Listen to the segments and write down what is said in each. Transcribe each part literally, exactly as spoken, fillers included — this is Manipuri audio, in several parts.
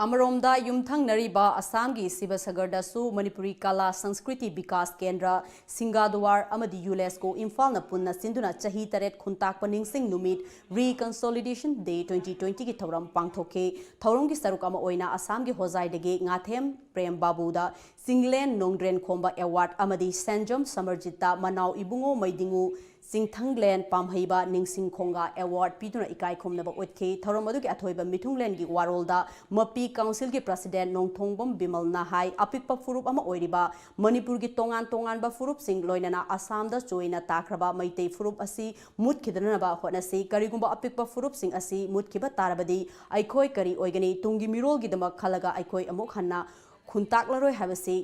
ꯑꯃꯔꯣꯝꯗ, ꯌꯨꯝꯊꯪꯅꯔꯤꯕ ꯑꯁꯥꯝꯒꯤ ꯁꯤꯕꯁꯒꯔꯗꯁꯨ ꯃꯅꯤꯄꯨꯔꯤ ꯀꯂꯥ ꯁꯪꯁꯀ꯭ꯔꯤꯇꯤ ꯕꯤꯀꯥꯁ ꯀꯦꯟꯗ꯭ꯔ, ꯁꯤꯡꯒꯥꯗꯨꯋꯥꯔ ꯑꯃꯗꯤ ꯌꯨꯂꯦꯁꯀꯣ ꯏꯝꯐꯥꯜꯅ ꯄꯨꯟꯅ ꯁꯤꯟꯗꯨꯅ ꯆꯍꯤ ꯇꯔꯦꯠ ꯈꯨꯟꯇꯥꯛꯄ ꯅꯤꯡꯁꯤꯡ ꯅꯨꯃꯤꯠ, Reconsolidation Day twenty twenty ꯒꯤ ꯊꯧꯔꯝ ꯄꯥꯡꯊꯣꯛꯈꯤ꯫ ꯊꯧꯔꯝꯒꯤ ꯁꯔꯨꯛ ꯑꯃ ꯑꯣꯏꯅ ꯑꯁꯥꯝꯒꯤ ꯍꯣꯖꯥꯏꯗꯒꯤ ꯉꯥꯊꯦꯝ ꯄ꯭ꯔꯦꯝ ꯕꯥꯕꯨꯗ ꯆꯤꯡꯂꯦꯟ ꯅꯣꯡꯗ꯭ꯔꯦꯟ ꯈꯣꯝꯕ ꯑꯦꯋꯥꯔꯗ ꯑꯃꯗꯤ ꯁꯦꯟꯖꯝ ꯁꯃꯔꯖꯤꯠꯇ ꯃꯅꯥꯎ ꯏꯕꯨꯡꯉꯣ ꯃꯩꯗꯤꯡꯉꯨ ꯆꯤꯡꯊꯪꯂꯦꯟ ꯄꯥꯝꯍꯩꯕ ꯅꯤꯡꯁꯤꯡ ꯈꯣꯡꯒꯥ ꯑꯦꯋꯥꯔꯗ ꯄꯤꯗꯨꯅ ꯏꯀꯥꯏ ꯈꯨꯝꯅꯕ ꯎꯠꯈꯤ꯫ ꯊꯧꯔꯝ ꯑꯗꯨꯒꯤ ꯑꯊꯣꯏꯕ ꯃꯤꯊꯨꯡꯂꯦꯟꯒꯤ ꯋꯥꯔꯣꯜꯗ ꯃꯄꯤ ꯀꯥꯎꯟꯁꯤꯜꯒꯤ ꯄ꯭ꯔꯁꯤꯗꯦꯟ ꯅꯣꯡꯊꯣꯡꯕꯝ ꯕꯤꯃꯜꯅ ꯍꯥꯏ, ꯑꯄꯤꯛꯄ ꯐꯨꯔꯨꯞ ꯑꯃ ꯑꯣꯏꯔꯤꯕ ꯃꯅꯤꯄꯨꯔꯒꯤ ꯇꯣꯉꯥꯟ ꯇꯣꯉꯥꯟꯕ ꯐꯨꯔꯨꯞꯁꯤꯡ, ꯂꯣꯏꯅꯅ ꯑꯁꯥꯝꯗ ꯆꯣꯏꯅ ꯇꯥꯈ꯭ꯔꯕ ꯃꯩꯇꯩ ꯐꯨꯔꯨꯞ ꯑꯁꯤ ꯃꯨꯠꯈꯤꯗꯅꯕ ꯍꯣꯠꯅꯁꯤ꯫ ꯀꯔꯤꯒꯨꯝꯕ ꯑꯄꯤꯛꯄ ꯐꯨꯔꯨꯞꯁꯤꯡ ꯑꯁꯤ ꯃꯨꯠꯈꯤꯕ ꯇꯥꯔꯕꯗꯤ ꯑꯩꯈꯣꯏ ꯀꯔꯤ ꯑꯣꯏꯒꯅꯤ? ꯇꯨꯡꯒꯤ ꯃꯤꯔꯣꯜꯒꯤꯗꯃꯛ ꯈꯜꯂꯒ ꯑꯩꯈꯣꯏ ꯑꯃꯨꯛ ꯍꯟꯅ ꯈꯨꯟꯇꯥꯛꯂꯔꯣꯏ ꯍꯥꯏꯕꯁꯤ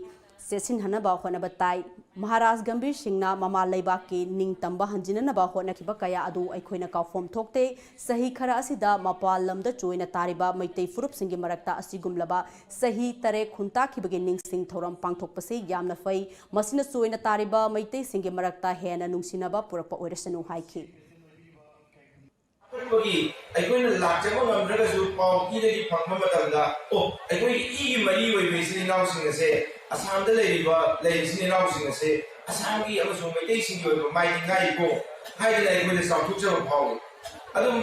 ꯆꯦꯠꯁꯤꯟꯍꯟꯅꯕ ꯍꯣꯠꯅꯕ ꯇꯥꯏ꯫ ꯃꯍꯥꯔꯥꯖ ꯒꯝꯚꯤꯔ ꯁꯤꯡꯅ ꯃꯃꯥ ꯂꯩꯕꯥꯛꯀꯤ ꯅꯤꯡꯇꯝꯕ ꯍꯟꯖꯤꯟꯅꯅꯕ ꯍꯣꯠꯅꯈꯤꯕ ꯀꯌꯥ ꯑꯗꯨ ꯑꯩꯈꯣꯏꯅ ꯀꯥꯎꯐꯝ ꯊꯣꯛꯇꯦ꯫ ꯆꯍꯤ ꯈꯔ ꯑꯁꯤꯗ ꯃꯄꯥꯟ ꯂꯝꯗ ꯆꯣꯏꯅ ꯇꯥꯔꯤꯕ ꯃꯩꯇꯩ ꯐꯨꯔꯨꯞꯁꯤꯡꯒꯤ ꯃꯔꯛꯇ ꯑꯁꯤꯒꯨꯝꯂꯕ ꯆꯍꯤ ꯇꯔꯦꯠ ꯈꯨꯟꯇꯥꯛꯈꯤꯕꯒꯤ ꯅꯤꯡꯁꯤꯡ ꯊꯧꯔꯝ ꯄꯥꯡꯊꯣꯛꯄꯁꯤ ꯌꯥꯝꯅ ꯐꯩ꯫ ꯃꯁꯤꯅ ꯆꯣꯏꯅ ꯇꯥꯔꯤꯕ ꯃꯩꯇꯩꯁꯤꯡꯒꯤ ꯃꯔꯛꯇ ꯍꯦꯟꯅ ꯅꯨꯡꯁꯤꯅꯕ ꯄꯨꯔꯛꯄ ꯑꯣꯏꯔꯁꯅꯨ ꯍꯥꯏꯈꯤ꯫ ꯑꯄꯨꯟꯕꯒꯤ ꯑꯩꯈꯣꯏꯅ ꯂꯥꯛꯆꯕ ꯉꯝꯗ꯭ꯔꯒꯁꯨ ꯄꯥꯎ ꯏꯗꯒꯤ ꯐꯪꯕ ꯃꯇꯝꯗ, ꯑꯣ, ꯑꯩꯈꯣꯏꯒꯤ ꯏꯒꯤ ꯃꯔꯤ ꯑꯣꯏꯕ ꯏꯆꯤꯟ ꯏꯅꯥꯎꯁꯤꯡ ꯑꯁꯦ, ꯑꯁꯥꯝꯗ ꯂꯩꯔꯤꯕ, ꯂꯩ ꯏꯆꯤꯟ ꯏꯅꯥꯎꯁꯤꯡ ꯑꯁꯦ ꯑꯁꯥꯝꯒꯤ ꯑꯃꯁꯨꯡ ꯃꯩꯇꯩꯁꯤꯡꯒꯤ ꯑꯣꯏꯕ ꯃꯥꯏꯗꯤ ꯉꯥꯏꯀꯣ ꯍꯥꯏꯗꯅ ꯑꯩꯈꯣꯏꯗ ꯆꯥꯎꯊꯣꯛꯆꯕ ꯐꯥꯎꯏ꯫ ꯑꯗꯨꯝ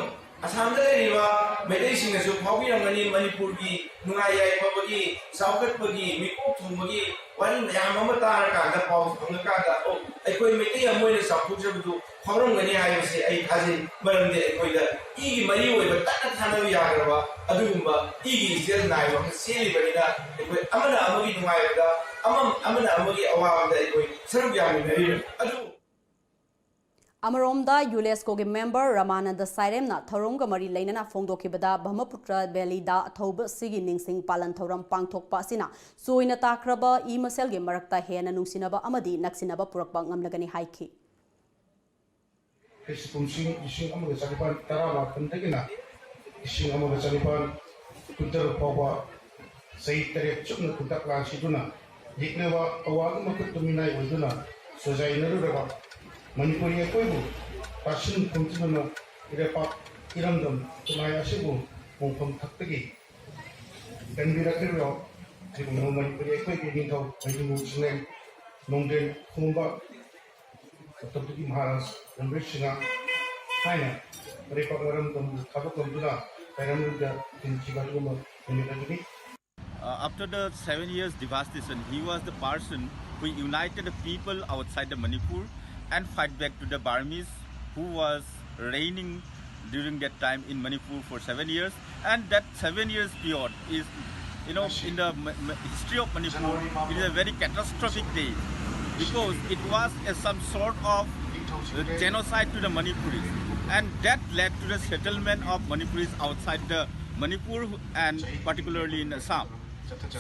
ꯑꯁꯥꯝꯗ ꯂꯩꯔꯤꯕ ꯃꯩꯇꯩꯁꯤꯡꯅꯁꯨ ꯐꯥꯎꯕꯤꯔꯝꯒꯅꯤ, ꯃꯅꯤꯄꯨꯔꯒꯤ ꯅꯨꯡꯉꯥꯏ ꯌꯥꯏꯐꯕꯒꯤ, ꯆꯥꯎꯈꯠꯄꯒꯤ, ꯃꯤꯀꯣꯛ ꯊꯣꯡꯕꯒꯤ ꯋꯥꯔꯤ ꯃꯌꯥꯝ ꯑꯃ ꯇꯥꯔꯀꯥꯟꯗ, ꯄꯥꯎ ꯐꯪꯉꯀꯥꯟꯗ, ꯑꯣ, ꯑꯩꯈꯣꯏ ꯃꯩꯇꯩ ꯑꯃ ꯑꯣꯏꯅ ꯆꯥꯎꯊꯣꯛꯆꯕꯗꯨ ꯐꯥꯎꯔꯝꯒꯅꯤ ꯍꯥꯏꯕꯁꯤ ꯑꯩ ꯊꯥꯖꯩ꯫ ꯃꯔꯝꯗꯤ ꯑꯩꯈꯣꯏꯗ ꯏꯒꯤ ꯃꯔꯤ ꯑꯣꯏꯕ ꯇꯠꯅ ꯊꯥꯅꯕ ꯌꯥꯗ꯭ꯔꯕ ꯑꯗꯨꯒꯨꯝꯕ ꯏꯒꯤ ꯏꯆꯦꯜ ꯅꯥꯏꯕ ꯑꯃ ꯆꯦꯜꯂꯤꯕꯅꯤꯅ, ꯑꯩꯈꯣꯏ ꯑꯃꯅ ꯑꯃꯒꯤ ꯅꯨꯡꯉꯥꯏꯕꯗ, ꯑꯃ-, ꯑꯃꯅ ꯑꯃꯒꯤ ꯑꯋꯥꯕꯗ ꯑꯩꯈꯣꯏ ꯁꯔꯨꯛ ꯌꯥꯃꯤꯟꯅꯔꯤꯕꯅꯤ꯫ ꯑꯗꯨ ꯑꯃꯔꯣꯝꯗ, ꯌꯨꯂꯦꯁꯀꯣꯒꯤ ꯃꯦꯝꯕꯔ ꯔꯃꯥꯅꯟꯗ ꯁꯥꯏꯔꯦꯝꯅ ꯊꯧꯔꯝꯒ ꯃꯔꯤ ꯂꯩꯅꯅ ꯐꯣꯡꯗꯣꯛꯈꯤꯕꯗ, ꯕ꯭ꯔꯍꯃꯄꯨꯇ꯭ꯔ ꯚꯦꯂꯤꯗ ꯊꯧꯕ ꯑꯁꯤꯒꯤ ꯅꯤꯡꯁꯤꯡ ꯄꯥꯂꯟ ꯊꯧꯔꯝ ꯄꯥꯡꯊꯣꯛꯄ ꯑꯁꯤꯅ ꯆꯣꯏꯅ ꯇꯥꯈ꯭ꯔꯕ ꯏ ꯃꯁꯦꯜꯒꯤ ꯃꯔꯛꯇ ꯍꯦꯟꯅ ꯅꯨꯡꯁꯤꯅꯕ ꯑꯃꯗꯤ ꯅꯛꯁꯤꯟꯅꯕ ꯄꯨꯔꯛꯄ ꯉꯝꯂꯒꯅꯤ ꯍꯥꯏꯈꯤ꯫ ꯀꯨꯝꯁꯤ ꯂꯤꯁꯤꯡ ꯑꯃꯒ ꯆꯅꯤꯄꯥꯟ ꯇꯔꯥꯃꯥꯄꯟꯗꯒꯤꯅ ꯂꯤꯁꯤꯡ ꯑꯃꯒ ꯆꯅꯤꯄꯥꯟ ꯀꯨꯟꯇꯔꯨꯛ ꯐꯥꯎꯕ ꯆꯍꯤ ꯇꯔꯦꯠ ꯆꯨꯞꯅ ꯈꯨꯟꯇꯥꯛ ꯂꯥꯟꯁꯤꯗꯨꯅ ꯌꯦꯛꯅꯕ ꯑꯋꯥꯕ ꯃꯈꯨꯠꯇ ꯃꯤꯅꯥꯏ ꯑꯣꯏꯗꯨꯅ ꯁꯣꯖꯥꯏꯅꯔꯨꯔꯕ ꯃꯅꯤꯄꯨꯔꯤ ꯑꯩꯈꯣꯏꯕꯨ ꯇꯥꯁꯤꯟ ꯈꯣꯝꯖꯤꯟꯗꯨꯅ ꯏꯔꯩꯄꯥꯛ ꯏꯔꯝꯗꯝ ꯈꯨꯟꯅꯥꯏ ꯑꯁꯤꯕꯨ ꯃꯣꯡꯐꯝ ꯊꯛꯇꯒꯤ ꯀꯟꯕꯤꯔꯛꯂꯤꯕ ꯁꯤꯒꯨꯝꯂꯕ ꯃꯅꯤꯄꯨꯔꯤ ꯑꯩꯈꯣꯏꯒꯤ ꯅꯤꯡꯊꯧ ꯂꯩꯇꯦꯡꯕ ꯁꯤꯡꯂꯦꯟ ꯅꯣꯡꯗꯦꯟ ꯈꯣꯝꯕ ꯄꯇ꯭ꯔꯄꯇꯤ ꯃꯍꯥꯔꯥꯖ ꯔꯟꯕꯤꯔ ꯁꯤꯡꯍ ꯍꯥꯏꯅ ꯂꯩꯄꯥꯛ ꯃꯔꯝꯗꯝꯕꯨ ꯊꯥꯗꯣꯛꯂꯝꯗꯨꯅ ꯂꯩꯔꯝꯂꯣꯏꯗ ꯊꯤꯟꯈꯤꯕ ꯑꯗꯨꯒꯨꯝꯕ ꯅꯨꯃꯤꯠ ꯑꯗꯨꯅꯤ꯫ Uh, after the seven years devastation, he was the person who united the people outside the Manipur and fight back to the Burmese who was reigning during that time in Manipur for seven years. And that seven years period is, you know, in the m- m- history of Manipur, it is a very catastrophic day because it was a, some sort of uh, genocide to the Manipuris. And that led to the settlement of Manipuris outside the Manipur and particularly in Assam.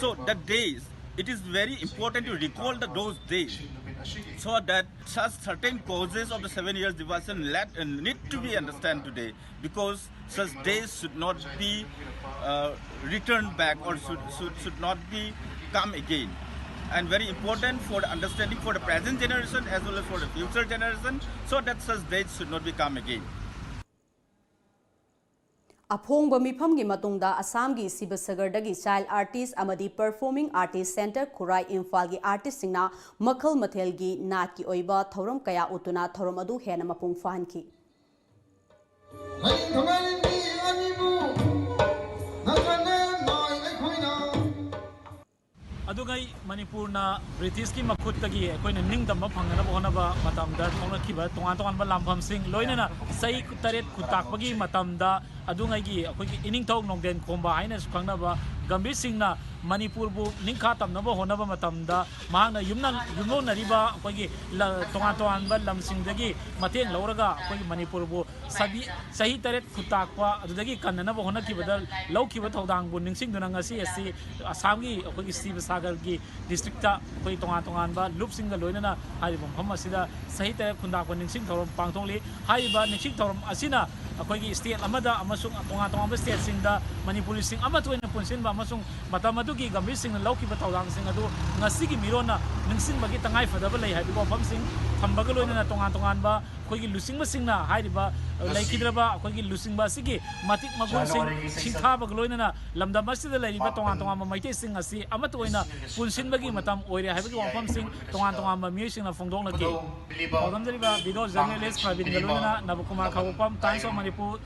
So the days, it is very important to recall the, those days so that such certain causes of the seven years devastation let, uh, need to be understood today because such days should not be uh, returned back or should, should, should not be come again. And very important for the understanding for the present generation as well as for the future generation so that such days should not be come again. ꯑꯐꯣꯡꯕ ꯃꯤꯐꯝꯒꯤ ꯃꯇꯨꯡꯗ ꯑꯁꯥꯝꯒꯤ ꯁꯤꯕꯁꯒꯔꯗꯒꯤ ꯆꯥꯏꯜ ꯑꯥꯔꯇꯤꯁ ꯑꯃꯗꯤ ꯄꯔꯐꯣꯔꯃꯤꯡ ꯑꯥꯔꯇꯤꯁ ꯁꯦꯟꯇꯔ ꯈꯨꯔꯥꯏ ꯏꯝꯐꯥꯜꯒꯤ ꯑꯥꯔꯇꯤꯁꯁꯤꯡꯅ ꯃꯈꯜ ꯃꯊꯦꯜꯒꯤ ꯅꯥꯠꯀꯤ ꯑꯣꯏꯕ ꯊꯧꯔꯝ ꯀꯌꯥ ꯎꯠꯇꯨꯅ ꯊꯧꯔꯝ ꯑꯗꯨ ꯍꯦꯟꯅ ꯃꯄꯨꯡ ꯐꯥꯍꯟꯈꯤ꯫ ꯍꯌꯦꯡ ꯊꯧꯅꯥꯏꯔꯦꯝꯕꯤ ꯑꯅꯤꯕꯨ ꯅꯠꯇ꯭ꯔꯅ ꯅꯥꯏ ꯑꯩꯈꯣꯏꯅ ꯑꯗꯨꯒ ꯃꯅꯤꯄꯨꯔꯅ ꯕ꯭ꯔꯤꯇꯤꯁꯀꯤ ꯃꯈꯨꯠꯇꯒꯤ ꯑꯩꯈꯣꯏꯅ ꯅꯤꯡꯇꯝꯕ ꯐꯪꯅꯅꯕ ꯍꯣꯠꯅꯕ ꯃꯇꯝꯗ ꯊꯣꯛꯂꯛꯈꯤꯕ ꯇꯣꯉꯥꯟ ꯇꯣꯉꯥꯟꯕ ꯂꯥꯟꯐꯝꯁꯤꯡ ꯂꯣꯏꯅꯅ ꯆꯍꯤ ꯇꯔꯦꯠ ꯈꯨꯟꯇꯥꯛꯄꯒꯤ ꯃꯇꯝꯗ ꯑꯗꯨꯉꯩꯒꯤ ꯑꯩꯈꯣꯏꯒꯤ ꯏꯅꯤꯡꯊꯧ ꯅꯣꯡꯗꯦꯟ ꯈꯣꯝꯕ ꯍꯥꯏꯅꯁꯨ ꯈꯪꯅꯕ ꯒꯝꯚꯤꯔ ꯁꯤꯡꯅ ꯃꯅꯤꯄꯨꯔꯕꯨ ꯅꯤꯡꯈꯥ ꯇꯝꯅꯕ ꯍꯣꯠꯅꯕ ꯃꯇꯝꯗ ꯃꯍꯥꯛꯅ ꯌꯨꯝꯅ ꯌꯨꯝꯂꯣꯟꯅꯔꯤꯕ ꯑꯩꯈꯣꯏꯒꯤ ꯇꯣꯉꯥꯟ ꯇꯣꯉꯥꯟꯕ ꯂꯝꯁꯤꯡꯗꯒꯤ ꯃꯇꯦꯡ ꯂꯧꯔꯒ ꯑꯩꯈꯣꯏꯒꯤ ꯃꯅꯤꯄꯨꯔꯕꯨ ꯆꯍꯤ ꯇꯔꯦꯠ ꯈꯨꯟꯇꯥꯛꯄ ꯑꯗꯨꯗꯒꯤ ꯀꯟꯅꯅꯕ ꯍꯣꯠꯅꯈꯤꯕꯗ ꯂꯧꯈꯤꯕ ꯊꯧꯗꯥꯡꯕꯨ ꯅꯤꯡꯁꯤꯡꯗꯨꯅ ꯉꯁꯤ ꯑꯁꯤ ꯑꯁꯥꯝꯒꯤ ꯑꯩꯈꯣꯏꯒꯤ ꯁꯤꯕꯁꯥꯒꯔꯒꯤ ꯗꯤꯁꯇ꯭ꯔꯤꯛꯇ ꯑꯩꯈꯣꯏ ꯇꯣꯉꯥꯟ ꯇꯣꯉꯥꯟꯕ ꯂꯨꯞꯁꯤꯡꯒ ꯂꯣꯏꯅꯅ ꯍꯥꯏꯔꯤꯕ ꯃꯐꯝ ꯑꯁꯤꯗ ꯆꯍꯤ ꯇꯔꯦꯠ ꯈꯨꯟꯇꯥꯛꯄ ꯅꯤꯡꯁꯤꯡ ꯊꯧꯔꯝ ꯄꯥꯡꯊꯣꯛꯂꯤ꯫ ꯍꯥꯏꯔꯤꯕ ꯅꯤꯡꯁꯤꯡ ꯊꯧꯔꯝ ꯑꯁꯤꯅ ꯑꯩꯈꯣꯏꯒꯤ ꯁ꯭ꯇꯦꯠ ꯑꯃꯗ ꯑꯃꯁꯨꯡ ꯇꯣꯉꯥꯟ ꯇꯣꯉꯥꯟꯕ ꯁ꯭ꯇꯦꯠꯁꯤꯡꯗ ꯃꯅꯤꯄꯨꯔꯤꯁꯤꯡ ꯑꯃꯠꯇ ꯑꯣꯏꯅ ꯄꯨꯟꯁꯤꯟꯕ ꯑꯃꯁꯨꯡ ꯃꯇꯝ ꯑꯗꯨꯒꯤ ꯒꯝꯚꯤꯔ ꯁꯤꯡꯅ ꯂꯧꯈꯤꯕ ꯊꯧꯗꯥꯡꯁꯤꯡ ꯑꯗꯨ ꯉꯁꯤꯒꯤ ꯃꯤꯔꯣꯟꯅ ꯅꯤꯡꯁꯤꯡꯕꯒꯤ ꯇꯉꯥꯏꯐꯗꯕ ꯂꯩ ꯍꯥꯏꯕꯒꯤ ꯋꯥꯐꯝꯁꯤꯡ ꯊꯝꯕꯒ ꯂꯣꯏꯅꯅ ꯇꯣꯉꯥꯟ ꯇꯣꯉꯥꯟꯕ ꯑꯩꯈꯣꯏꯒꯤ ꯂꯨꯆꯤꯡꯕꯁꯤꯡꯅ ꯍꯥꯏꯔꯤꯕ ꯂꯩꯈꯤꯗ꯭ꯔꯕ ꯑꯩꯈꯣꯏꯒꯤ ꯂꯨꯆꯤꯡꯕ ꯑꯁꯤꯒꯤ ꯃꯇꯤꯛ ꯃꯒꯨꯟꯁꯤꯡ ꯁꯤꯡꯊꯥꯕꯒ ꯂꯣꯏꯅꯅ ꯂꯝꯗꯝ ꯑꯁꯤꯗ ꯂꯩꯔꯤꯕ ꯇꯣꯉꯥꯟ ꯇꯣꯉꯥꯟꯕ ꯃꯩꯇꯩꯁꯤꯡ ꯑꯁꯤ ꯑꯃꯠꯇ ꯑꯣꯏꯅ ꯄꯨꯟꯁꯤꯟꯕꯒꯤ ꯃꯇꯝ ꯑꯣꯏꯔꯦ ꯍꯥꯏꯕꯒꯤ ꯋꯥꯐꯝꯁꯤꯡ ꯇꯣꯉꯥꯟ ꯇꯣꯉꯥꯟꯕ ꯃꯤꯑꯣꯏꯁꯤꯡꯅ ꯐꯣꯡꯗꯣꯛꯂꯛꯈꯤ꯫ ꯄꯥꯎꯗꯝꯖꯔꯤꯕ video journalist ꯄ꯭ꯔꯕꯤꯟꯒ ꯂꯣꯏꯅꯅ ꯅꯕꯀꯨꯃꯥꯔ ꯈꯥꯕꯣꯛꯄꯝ, Times of Manipur꯫